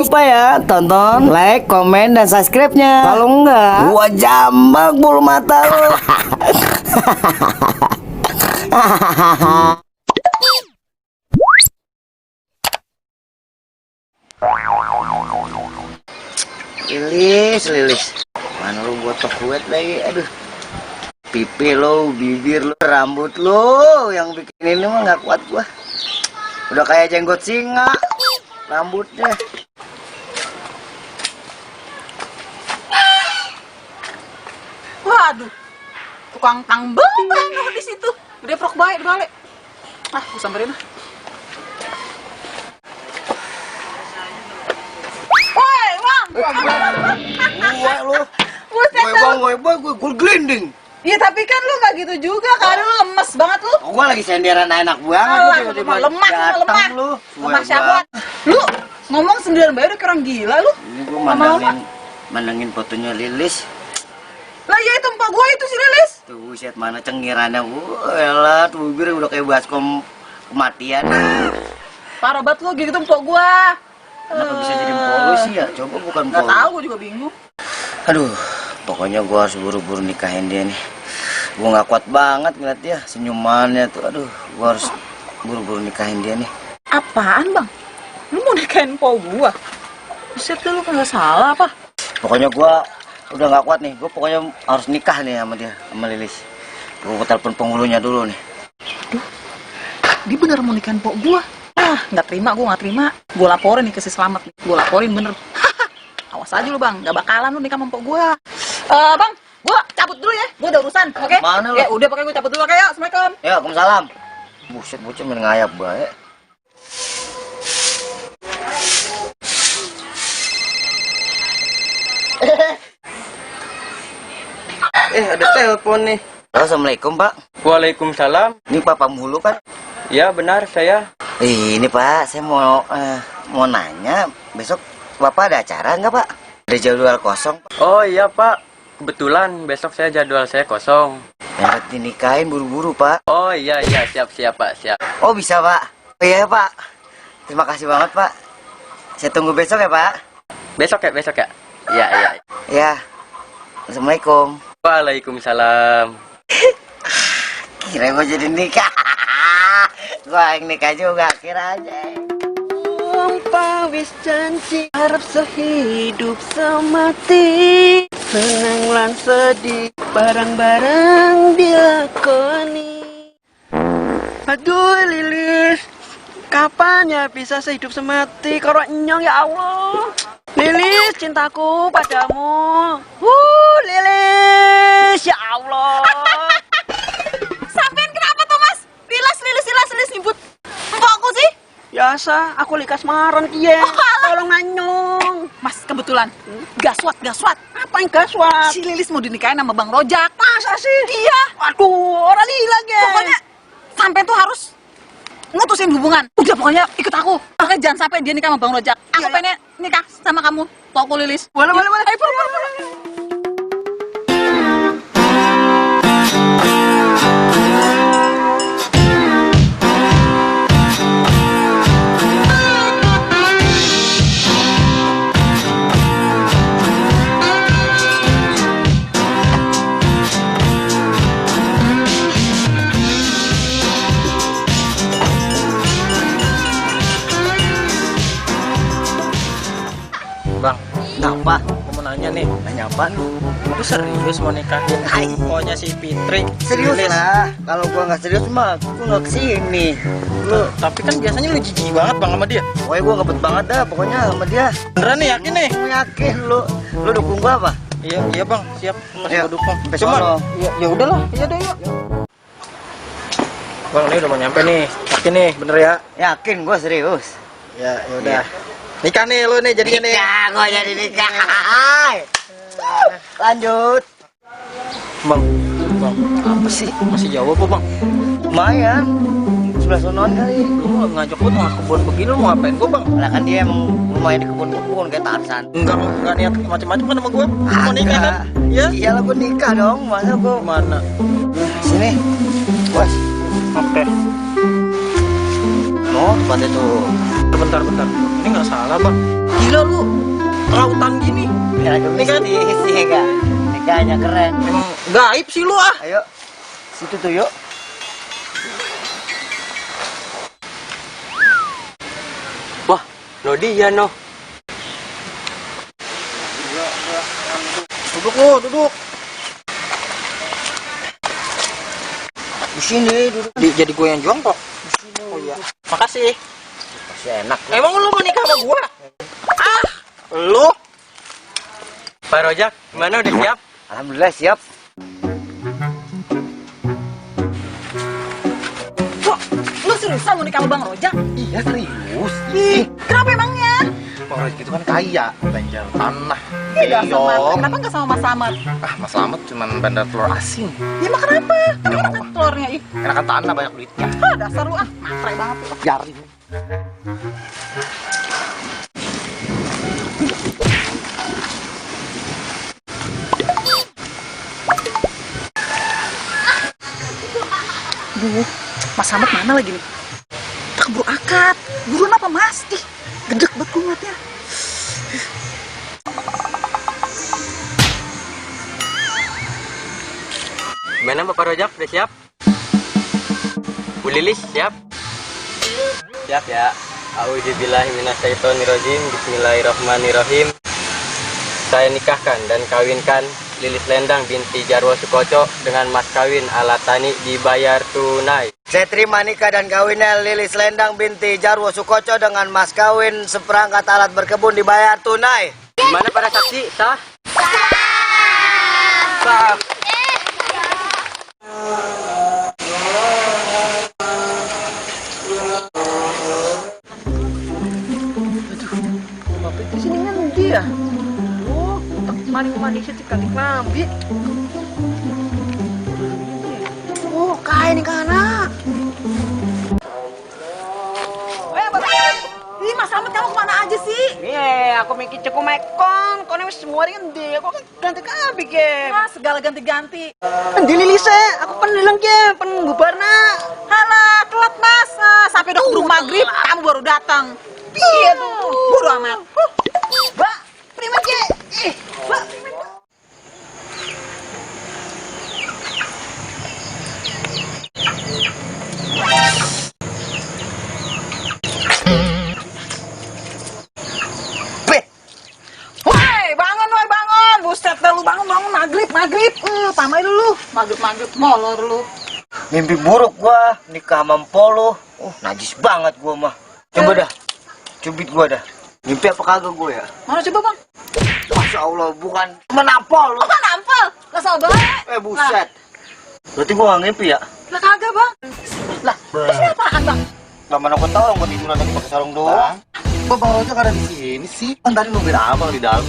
lupa ya tonton, like, komen, dan subscribe-nya. Kalau enggak, gua jambak bulu mata lo. Lilis. Mana lu gua buat lagi, aduh. Pipi lo, bibir lo, rambut lo, yang bikin ini mah nggak kuat gua. Udah kayak jenggot singa, rambutnya. Waduh, tukang tambang di situ. Gede prok baik di balik. Ah, gua samperin ah. Woi, Bang. Gua lu. Gue gelinding. Iya tapi kan lu nggak gitu juga kan, lu lemes banget lu. Gua lagi senderan enak banget tiba-tiba lemah lu. Lemah siapa? Lu ngomong sendirian bae udah kayak orang gila lu. Ini gua mandangin fotonya Lilis. Lah ya itu empok gua itu si Lilis. Tuh buset mana cengirannya. Elah tuh bibir udah kayak baskom kematian. Parah banget lu gitu empok gua. Kenapa bisa jadi empok lu sih ya? Coba bukan empok. Nggak tahu, gua juga bingung. Aduh, pokoknya gua harus buru-buru nikahin dia nih. Gua nggak kuat banget ngeliat dia senyumannya tuh. Aduh, gua harus buru-buru nikahin dia nih. Apaan Bang? Lu mau nikahin empok gua? Buset lu kan nggak salah apa? Pokoknya gua udah nggak kuat nih. Gua pokoknya harus nikah nih sama dia, sama Lilis. Gua telepon penghulunya dulu nih. Aduh, dia bener mau nikahin empok gua. Ah, nggak terima, gua nggak terima. Gua laporin nih ke si Slamet nih. Gua laporin bener. Awas aja lu Bang, nggak bakalan lu nikah sama empok gua. Bang, gua cabut dulu ya. Gua ada urusan, oke? Mana lu? Ya udah, pokoknya gua cabut dulu, oke? Ya, assalamualaikum. Ya, waalaikumsalam. Buset, bocah main ngayap bae. Ada telepon nih. Assalamualaikum, Pak. Waalaikumsalam. Ini Pak Penghulu kan? Ya benar saya. Ini Pak, saya mau nanya, besok Bapak ada acara nggak Pak? Ada jadwal kosong? Oh iya Pak, kebetulan besok jadwal saya kosong. Yang dinikahin buru-buru Pak. Oh iya siap Pak siap. Oh bisa Pak? Oh iya Pak. Terima kasih banget Pak. Saya tunggu besok ya Pak. Besok ya. Iya. Ya. Assalamualaikum. Waalaikumsalam. Kira gue jadi nikah. Gue yang nikah juga kira aja. Wis janji harap sehidup semati, senang lan sedih bareng-bareng dilakoni. Aduh Lilis, kapan ya bisa sehidup semati karo nyong ya Allah. Lilis, cintaku padamu. Lilis, ya Allah. Sampean kenapa tuh Mas? Lilis nyebut empokku sih? Biasa, aku likas maran kiye. Tolong nanyong. Mas, kebetulan. Gaswat. Apa yang gaswat? Si Lilis mau dinikahin sama Bang Rojak. Masa sih? Iya. Aduh, orang lila ge. Pokoknya sampai tuh harus mutusin hubungan. Udah pokoknya ikut aku. Pokoknya jangan sampai dia nikah sama Bang Rojak. Aku pengen nikah sama kamu, Pokok Lilis. Boleh. Ayo, boleh. Bang, Kenapa? aku mau nanya nih. Nanya apa lu? Lu serius mau nikahin empoknya si Fitri? Serius lah. Kalau gua nggak serius mah gua nggak kesini. Lu, Tapi kan biasanya lu jijik banget Bang sama dia. pokoknya gua ngebet banget dah. Pokoknya sama dia. Beneran nih, yakin nih? Gua yakin lu dukung gua apa? Iya Bang, siap. Pasti Ayo, gua dukung. sampai Cuma sono. ya udahlah, iya deh yuk. Bang, ini udah mau nyampe nih. Yakin nih, bener ya? Yakin gua serius. Ya udah. Nikah nih lu nih jadinya nih. Nikah, gua jadi nikah. Lanjut. Bang, apa sih? Masih jauh apa Bang? Lumayan. Sebelah sonoan kali. Lu ngajak gua tengah kebun begini, lu mau ngapain gua Bang? Lah kan dia emang lumayan di kebun-kebun kayak Tarzan. Enggak niat macam-macam kan sama gua. Mau nikah kan? Ya? Iyalah gua nikah dong. Masa gua Mana? sini. Bos. Oke. No, tempatnya tuh. bentar. Ini nggak salah, Bang. Gila lu. Lautan gini. Ya, mistis sih enggak. Nikahnya keren. Emang gaib sih lu ah. Ayo. Situ tuh yuk. Wah, no dia no. Duduk lu, duduk. Di sini duduk. Jadi gue yang jongkok. Oh iya. Makasih. Masih enak. Emang lu mau nikah sama gua? Ah, lu? Pak Rojak, gimana udah siap? Alhamdulillah siap. Kok lu seriusan mau nikah sama Bang Rojak? Iya serius. Ih, kenapa emangnya? Bang Rojak itu kan kaya, banjar tanah. Iya, Iya. sama. Kenapa nggak sama Mas Slamet? Ah, Mas Slamet cuman bandar telur asin. Ya mah kenapa? Kan enak kan telurnya ih. Enakan tanah banyak duitnya. Ah, dasar lu ah, matre banget lu. Biarin. Duh, Mas Slamet mana lagi nih? Udah keburu akad. Buruan apa Mas? Ih, gedek banget gue ngeliatnya. Gimana Bapak Rojak, udah siap? Bu Lilis, siap? Siap ya. A'udzubillahiminasyaitonirrajim. Bismillahirrahmanirrahim. Saya nikahkan dan kawinkan Lilis Lendang binti Jarwo Sukoco dengan mas kawin Alatani dibayar tunai. Saya terima nikah dan kawinnya Lilis Lendang binti Jarwo Sukoco dengan mas kawin seperangkat alat berkebun dibayar tunai. Gimana para saksi? Sah? Sah. Bapak di sini kan dia. Oh, mari sih kating lambi. Oh, kain nih kana. Ih, Mas Slamet kamu kemana aja sih? Iya, aku mikir cukup mekon. Kau nih semua kan dia. Kok ganti kabi ke? Ah, segala ganti-ganti. Di Lilise, aku penilang ke, pengubarna. Halah, telat Mas. Ah, sampai udah keburu maghrib, kamu baru datang. Iya tuh, bodo amat. Mbak, prima ke? Mbak, Beh, Woi, bangun, woi, bangun. Buset dah lu bangun, maghrib. Pamai dulu. Maghrib, molor lu. mimpi buruk gua nikah sama Polo. Najis banget gua mah. Coba dah. Cubit gua dah. Mimpi apa kagak gua ya? Mana coba, Bang? Masya Allah, bukan menampol lu. Apa nampel? Lah sabar. Buset. Berarti gua nggak ngimpi ya? Lah kagak, Bang. Lah, terus ini apaan, Bang? Lah mana gua tahu orang gua tiduran lagi pakai sarung doang. Kok Bang Rojak ada di sini sih? Kan tadi nungguin abang di dalam.